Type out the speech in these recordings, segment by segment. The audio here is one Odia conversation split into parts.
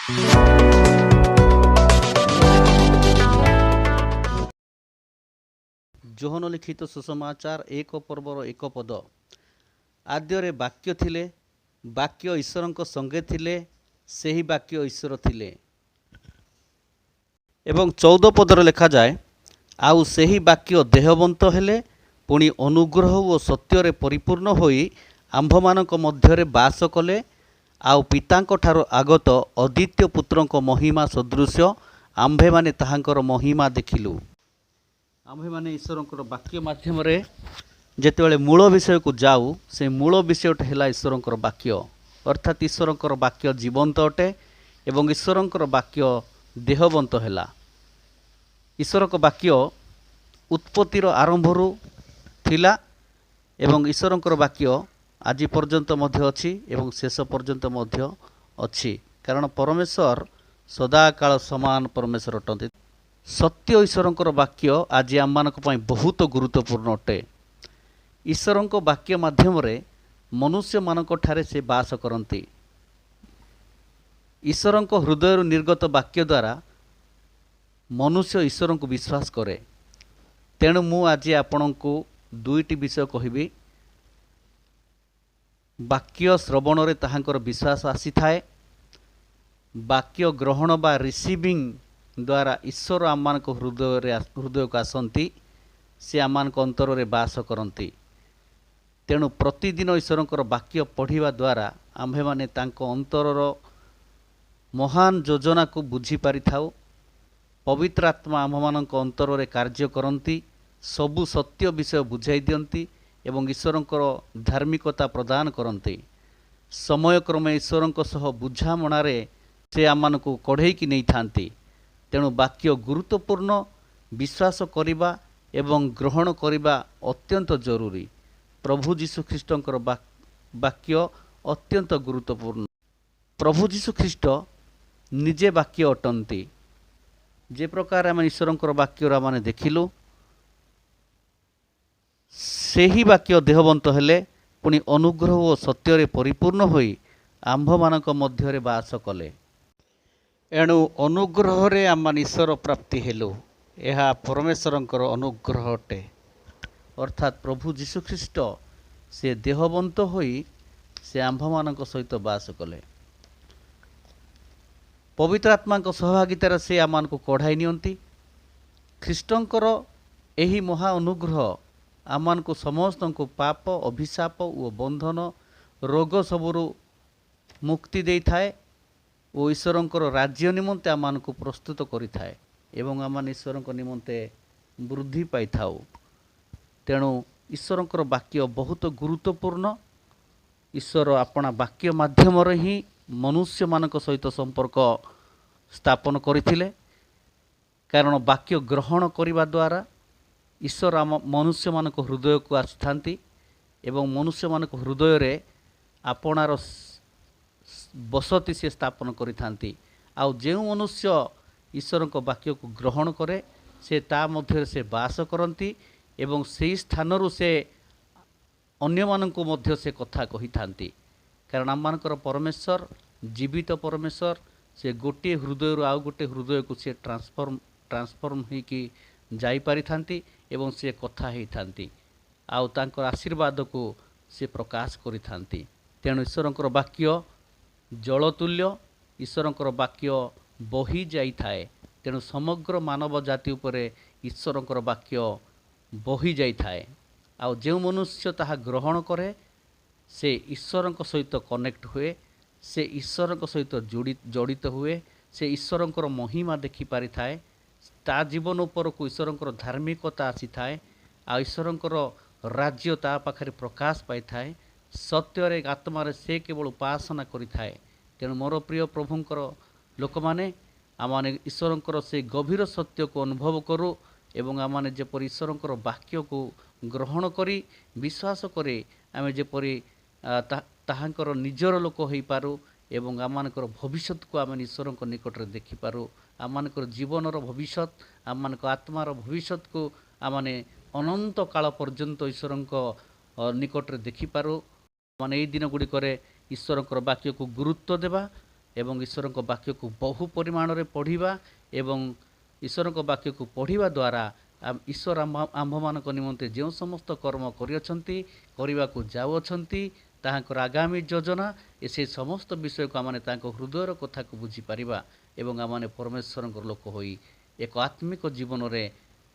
ଯୋହନ ଲିଖିତ ସୁସମାଚାର 1 ପର୍ବର 1 ପଦ। ଆଦ୍ୟରେ ବାକ୍ୟ ଥିଲେ, ବାକ୍ୟ ଈଶ୍ୱରଙ୍କ ସଙ୍ଗେ ଥିଲେ, ସେହି ବାକ୍ୟ ଈଶ୍ୱର ଥିଲେ। ଏବଂ 14 ପଦରେ ଲେଖାଯାଏ, ଆଉ ସେହି ବାକ୍ୟ ଦେହବନ୍ତ ହେଲେ, ପୁଣି ଅନୁଗ୍ରହ ଓ ସତ୍ୟରେ ପରିପୂର୍ଣ୍ଣ ହୋଇ ଆମ୍ଭମାନଙ୍କ ମଧ୍ୟରେ ବାସ କଲେ। ଆଉ ପିତାଙ୍କ ଠାରୁ ଆଗତ ଅଦ୍ୱିତୀୟ ପୁତ୍ରଙ୍କ ମହିମା ସଦୃଶ୍ୟ ଆମ୍ଭେମାନେ ତାହାଙ୍କର ମହିମା ଦେଖିଲୁ। ଆମ୍ଭେମାନେ ଈଶ୍ୱରଙ୍କର ବାକ୍ୟ ମାଧ୍ୟମରେ ଯେତେବେଳେ ମୂଳ ବିଷୟକୁ ଯାଉ, ସେ ମୂଳ ବିଷୟଟି ହେଲା ଈଶ୍ୱରଙ୍କର ବାକ୍ୟ। ଅର୍ଥାତ୍ ଈଶ୍ୱରଙ୍କର ବାକ୍ୟ ଜୀବନ୍ତ ଅଟେ ଏବଂ ଈଶ୍ୱରଙ୍କର ବାକ୍ୟ ଦେହବନ୍ତ ହେଲା। ଈଶ୍ୱରଙ୍କ ବାକ୍ୟ ଉତ୍ପତ୍ତିର ଆରମ୍ଭରୁ ଥିଲା ଏବଂ ଈଶ୍ୱରଙ୍କର ବାକ୍ୟ ଆଜି ପର୍ଯ୍ୟନ୍ତ ମଧ୍ୟ ଅଛି ଏବଂ ଶେଷ ପର୍ଯ୍ୟନ୍ତ ମଧ୍ୟ ଅଛି, କାରଣ ପରମେଶ୍ୱର ସଦାକାଳ ସମାନ ପରମେଶ୍ୱର ଅଟନ୍ତି। ସତ୍ୟ ଈଶ୍ୱରଙ୍କର ବାକ୍ୟ ଆଜି ଆମମାନଙ୍କ ପାଇଁ ବହୁତ ଗୁରୁତ୍ୱପୂର୍ଣ୍ଣ ଅଟେ। ଈଶ୍ୱରଙ୍କ ବାକ୍ୟ ମାଧ୍ୟମରେ ମନୁଷ୍ୟମାନଙ୍କ ଠାରେ ସେ ବାସ କରନ୍ତି। ଈଶ୍ୱରଙ୍କ ହୃଦୟରୁ ନିର୍ଗତ ବାକ୍ୟ ଦ୍ୱାରା ମନୁଷ୍ୟ ଈଶ୍ୱରଙ୍କୁ ବିଶ୍ୱାସ କରେ। ତେଣୁ ମୁଁ ଆଜି ଆପଣଙ୍କୁ ଦୁଇଟି ବିଷୟ କହିବି। ବାକ୍ୟ ଶ୍ରବଣରେ ତାହାଙ୍କର ବିଶ୍ୱାସ ଆସିଥାଏ। ବାକ୍ୟ ଗ୍ରହଣ ବା ରିସିଭିଂ ଦ୍ୱାରା ଈଶ୍ୱର ଆମମାନଙ୍କ ହୃଦୟକୁ ଆସନ୍ତି, ସେ ଆମମାନଙ୍କ ଅନ୍ତରରେ ବାସ କରନ୍ତି। ତେଣୁ ପ୍ରତିଦିନ ଈଶ୍ୱରଙ୍କର ବାକ୍ୟ ପଢ଼ିବା ଦ୍ୱାରା ଆମ୍ଭେମାନେ ତାଙ୍କ ଅନ୍ତରର ମହାନ ଯୋଜନାକୁ ବୁଝିପାରିଥାଉ। ପବିତ୍ର ଆତ୍ମା ଆମ୍ଭମାନଙ୍କ ଅନ୍ତରରେ କାର୍ଯ୍ୟ କରନ୍ତି, ସବୁ ସତ୍ୟ ବିଷୟ ବୁଝାଇ ଦିଅନ୍ତି ଏବଂ ଈଶ୍ୱରଙ୍କର ଧାର୍ମିକତା ପ୍ରଦାନ କରନ୍ତି। ସମୟକ୍ରମେ ଈଶ୍ୱରଙ୍କ ସହ ବୁଝାମଣାରେ ସେ ଆମମାନଙ୍କୁ କଢ଼େଇକି ନେଇଥାନ୍ତି। ତେଣୁ ବାକ୍ୟ ଗୁରୁତ୍ୱପୂର୍ଣ୍ଣ। ବିଶ୍ୱାସ କରିବା ଏବଂ ଗ୍ରହଣ କରିବା ଅତ୍ୟନ୍ତ ଜରୁରୀ। ପ୍ରଭୁ ଯୀଶୁ ଖ୍ରୀଷ୍ଟଙ୍କର ବାକ୍ୟ ଅତ୍ୟନ୍ତ ଗୁରୁତ୍ୱପୂର୍ଣ୍ଣ। ପ୍ରଭୁ ଯୀଶୁ ଖ୍ରୀଷ୍ଟ ନିଜେ ବାକ୍ୟ ଅଟନ୍ତି। ଯେ ପ୍ରକାର ଆମେ ଈଶ୍ୱରଙ୍କର ବାକ୍ୟର ଆମେ ଦେଖିଲୁ, ସେହି ବାକ୍ୟ ଦେହବନ୍ତ ହେଲେ, ପୁଣି ଅନୁଗ୍ରହ ଓ ସତ୍ୟରେ ପରିପୂର୍ଣ୍ଣ ହୋଇ ଆମ୍ଭମାନଙ୍କ ମଧ୍ୟରେ ବାସ କଲେ। ଏଣୁ ଅନୁଗ୍ରହରେ ଆମମାନେ ଈଶ୍ୱର ପ୍ରାପ୍ତି ହେଲୁ। ଏହା ପରମେଶ୍ୱରଙ୍କର ଅନୁଗ୍ରହ ଅଟେ। ଅର୍ଥାତ୍ ପ୍ରଭୁ ଯୀଶୁଖ୍ରୀଷ୍ଟ ସେ ଦେହବନ୍ତ ହୋଇ ସେ ଆମ୍ଭମାନଙ୍କ ସହିତ ବାସ କଲେ। ପବିତ୍ର ଆତ୍ମାଙ୍କ ସହଭାଗିତାରେ ସେ ଆମମାନଙ୍କୁ କଢ଼ାଇ ନିଅନ୍ତି। ଖ୍ରୀଷ୍ଟଙ୍କର ଏହି ମହା ଅନୁଗ୍ରହ ଆମମାନଙ୍କୁ ସମସ୍ତଙ୍କୁ ପାପ, ଅଭିଶାପ ଓ ବନ୍ଧନ, ରୋଗ ସବୁରୁ ମୁକ୍ତି ଦେଇଥାଏ ଓ ଈଶ୍ୱରଙ୍କର ରାଜ୍ୟ ନିମନ୍ତେ ଆମମାନଙ୍କୁ ପ୍ରସ୍ତୁତ କରିଥାଏ ଏବଂ ଆମମାନେ ଈଶ୍ୱରଙ୍କ ନିମନ୍ତେ ବୃଦ୍ଧି ପାଇଥାଉ। ତେଣୁ ଈଶ୍ୱରଙ୍କର ବାକ୍ୟ ବହୁତ ଗୁରୁତ୍ୱପୂର୍ଣ୍ଣ। ଈଶ୍ୱର ଆପଣା ବାକ୍ୟ ମାଧ୍ୟମରେ ହିଁ ମନୁଷ୍ୟମାନଙ୍କ ସହିତ ସମ୍ପର୍କ ସ୍ଥାପନ କରିଥିଲେ, କାରଣ ବାକ୍ୟ ଗ୍ରହଣ କରିବା ଦ୍ୱାରା ଈଶ୍ୱର ଆମ ମନୁଷ୍ୟମାନଙ୍କ ହୃଦୟକୁ ଆସିଥାନ୍ତି ଏବଂ ମନୁଷ୍ୟମାନଙ୍କ ହୃଦୟରେ ଆପଣାର ବସତି ସେ ସ୍ଥାପନ କରିଥାନ୍ତି। ଆଉ ଯେଉଁ ମନୁଷ୍ୟ ଈଶ୍ୱରଙ୍କ ବାକ୍ୟକୁ ଗ୍ରହଣ କରେ, ସେ ତା ମଧ୍ୟରେ ସେ ବାସ କରନ୍ତି ଏବଂ ସେଇ ସ୍ଥାନରୁ ସେ ଅନ୍ୟମାନଙ୍କୁ ମଧ୍ୟ ସେ କଥା କହିଥାନ୍ତି, କାରଣ ଆମମାନଙ୍କର ପରମେଶ୍ୱର ଜୀବିତ ପରମେଶ୍ୱର। ସେ ଗୋଟିଏ ହୃଦୟରୁ ଆଉ ଗୋଟିଏ ହୃଦୟକୁ ସେ ଟ୍ରାନ୍ସଫର୍ମ ହେଇକି ଯାଇପାରିଥାନ୍ତି ଏବଂ ସେ କଥା ହେଇଥାନ୍ତି ଆଉ ତାଙ୍କର ଆଶୀର୍ବାଦକୁ ସେ ପ୍ରକାଶ କରିଥାନ୍ତି। ତେଣୁ ଈଶ୍ୱରଙ୍କର ବାକ୍ୟ ଜଳତୁଲ୍ୟ। ଈଶ୍ୱରଙ୍କର ବାକ୍ୟ ବହି ଯାଇଥାଏ। ତେଣୁ ସମଗ୍ର ମାନବ ଜାତି ଉପରେ ଈଶ୍ୱରଙ୍କର ବାକ୍ୟ ବହି ଯାଇଥାଏ। ଆଉ ଯେଉଁ ମନୁଷ୍ୟ ତାହା ଗ୍ରହଣ କରେ, ସେ ଈଶ୍ୱରଙ୍କ ସହିତ କନେକ୍ଟ ହୁଏ, ସେ ଈଶ୍ୱରଙ୍କ ସହିତ ଜଡ଼ିତ ହୁଏ, ସେ ଈଶ୍ୱରଙ୍କର ମହିମା ଦେଖିପାରିଥାଏ। ତା ଜୀବନ ଉପରକୁ ଈଶ୍ୱରଙ୍କର ଧାର୍ମିକତା ଆସିଥାଏ ଆଉ ଈଶ୍ୱରଙ୍କର ରାଜ୍ୟ ତା ପାଖରେ ପ୍ରକାଶ ପାଇଥାଏ। ସତ୍ୟରେ, ଆତ୍ମାରେ ସେ କେବଳ ଉପାସନା କରିଥାଏ। ତେଣୁ ମୋର ପ୍ରିୟ ପ୍ରଭୁଙ୍କର ଲୋକମାନେ, ଆମମାନେ ଈଶ୍ୱରଙ୍କର ସେ ଗଭୀର ସତ୍ୟକୁ ଅନୁଭବ କରୁ ଏବଂ ଆମମାନେ ଯେପରି ଈଶ୍ୱରଙ୍କର ବାକ୍ୟକୁ ଗ୍ରହଣ କରି ବିଶ୍ୱାସ କରି ଆମେ ଯେପରି ତାହାଙ୍କର ନିଜର ଲୋକ ହୋଇପାରୁ ଏବଂ ଆମମାନଙ୍କର ଭବିଷ୍ୟତକୁ ଆମେ ଈଶ୍ୱରଙ୍କ ନିକଟରେ ଦେଖିପାରୁ। ଆମମାନଙ୍କର ଜୀବନର ଭବିଷ୍ୟତ, ଆମମାନଙ୍କ ଆତ୍ମାର ଭବିଷ୍ୟତକୁ ଆମମାନେ ଅନନ୍ତ କାଳ ପର୍ଯ୍ୟନ୍ତ ଈଶ୍ୱରଙ୍କ ନିକଟରେ ଦେଖିପାରୁ। ମାନେ ଏଇ ଦିନ ଗୁଡ଼ିକରେ ଈଶ୍ୱରଙ୍କର ବାକ୍ୟକୁ ଗୁରୁତ୍ୱ ଦେବା। ଏବଂ ଈଶ୍ୱରଙ୍କ ବାକ୍ୟକୁ ବହୁ ପରିମାଣରେ ପଢ଼ିବା ଏବଂ ଈଶ୍ୱରଙ୍କ ବାକ୍ୟକୁ ପଢ଼ିବା ଦ୍ୱାରା ଈଶ୍ୱର ଆମ୍ଭମାନଙ୍କ ନିମନ୍ତେ ଯେଉଁ ସମସ୍ତ କର୍ମ କରିଅଛନ୍ତି, କରିବାକୁ ଯାଉଅଛନ୍ତି, ତାହାଙ୍କର ଆଗାମୀ ଯୋଜନା, ସେ ସମସ୍ତ ବିଷୟକୁ ଆମମାନେ ତାଙ୍କ ହୃଦୟର କଥାକୁ ବୁଝିପାରିବା ଏବଂ ଆମମାନେ ପରମେଶ୍ୱରଙ୍କର ଲୋକ ହୋଇ ଏକ ଆତ୍ମିକ ଜୀବନରେ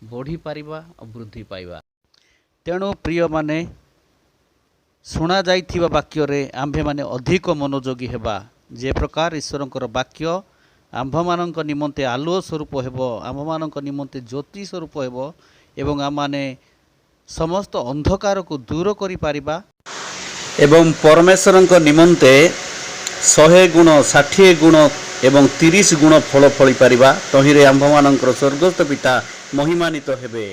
ବଢ଼ିପାରିବା ଓ ବୃଦ୍ଧି ପାଇବା। ତେଣୁ ପ୍ରିୟମାନେ, ଶୁଣାଯାଇଥିବା ବାକ୍ୟରେ ଆମ୍ଭେମାନେ ଅଧିକ ମନୋଯୋଗୀ ହେବା, ଯେ ପ୍ରକାର ଈଶ୍ୱରଙ୍କର ବାକ୍ୟ ଆମ୍ଭମାନଙ୍କ ନିମନ୍ତେ ଆଲୁଅ ସ୍ୱରୂପ ହେବ, ଆମ୍ଭମାନଙ୍କ ନିମନ୍ତେ ଜ୍ୟୋତି ସ୍ୱରୂପ ହେବ ଏବଂ ଆମମାନେ ସମସ୍ତ ଅନ୍ଧକାରକୁ ଦୂର କରିପାରିବା ଏବଂ ପରମେଶ୍ୱରଙ୍କ ନିମନ୍ତେ 100 ଗୁଣ, 60 ଗୁଣ ଏବଂ 30 ଗୁଣ ଫଳ ଫଳିପାରିବା। ତହିଁରେ ଆମ୍ଭମାନଙ୍କର ସ୍ୱର୍ଗସ୍ଥ ପିତା ମହିମାନିତ ହେବେ।